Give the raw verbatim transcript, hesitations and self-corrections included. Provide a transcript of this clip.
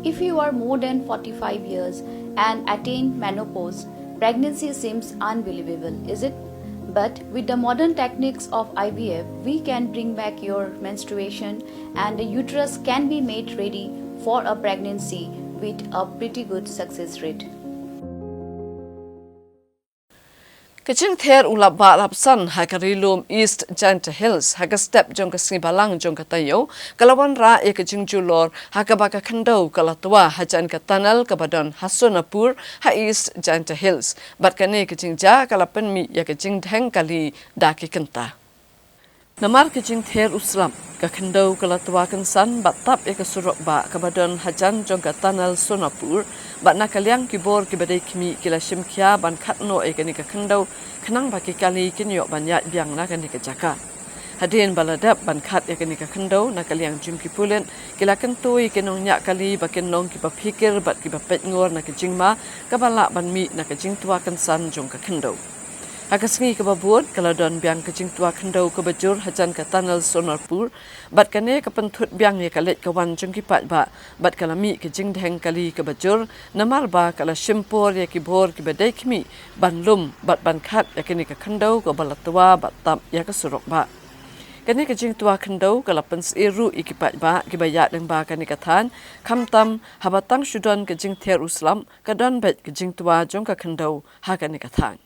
If you are more than forty-five years and attain menopause, pregnancy seems unbelievable, is it? But with the modern techniques of I V F, we can bring back your menstruation and the uterus can be made ready for a pregnancy with a pretty good success rate. Ka jingther u lap bah lap san ha ka ri lum East Jaintia Hills ha ka step jong ka sngi Balang jong ka taïew ka la wanrah ïa ka jingjulor ha kaba ka khyndew ka la twa hajan ka tunnel kaba don ha Sonapur ha East Jaintia Hills. Bad kane ka jingjia ka la pynmih ïa ka jingdheng kali da ki kynta. Namar ka jingther u slap, ka khyndew ka la twa kynsan bad tap ïa ka surok bah kaba don hajan jong ka tunnel Sonapur, bad na ka liang ki bor kiba dei khmih ki la shim khia ban khat noh ïa kane ka khyndew khnang ba ki kali kin ïoh ban ïaid biang na kane ka jaka. Hadien ba la dep ban khat ïa kane ka khyndew, na ka liang jong ki pulit ki la kyntu ïa ki nongñiah kali ba kin long kiba phikir bad kiba peitngor na ka jingma kaba lah ban mih na ka jingtwa kynsan jong ka khyndew. Ha ka sngi kaba bud ka la don biang ka jingtwa khyndew kaba jur hajan ka tunnel Sonarpur, bad kane ka pynthut biang ïa ka leit ka wan jong ki paidbah, bad ka la mih ka jingdheng kali kaba jur namar ba ka la shim por ïa ki bor kiba dei khmih ban lum bad ban khat ïa kane ka khyndew kaba la twa bad tap ïa ka surok bah. Kane ka jingtwa khyndew ka la pynsih ruh ïa ki paidbah kiba ïaid lyngba kane ka thaiñ, khamtam haba tang shu don ka jingther u slap, ka don beit ka jingtwa jong ka khyndew ha kane ka thaiñ.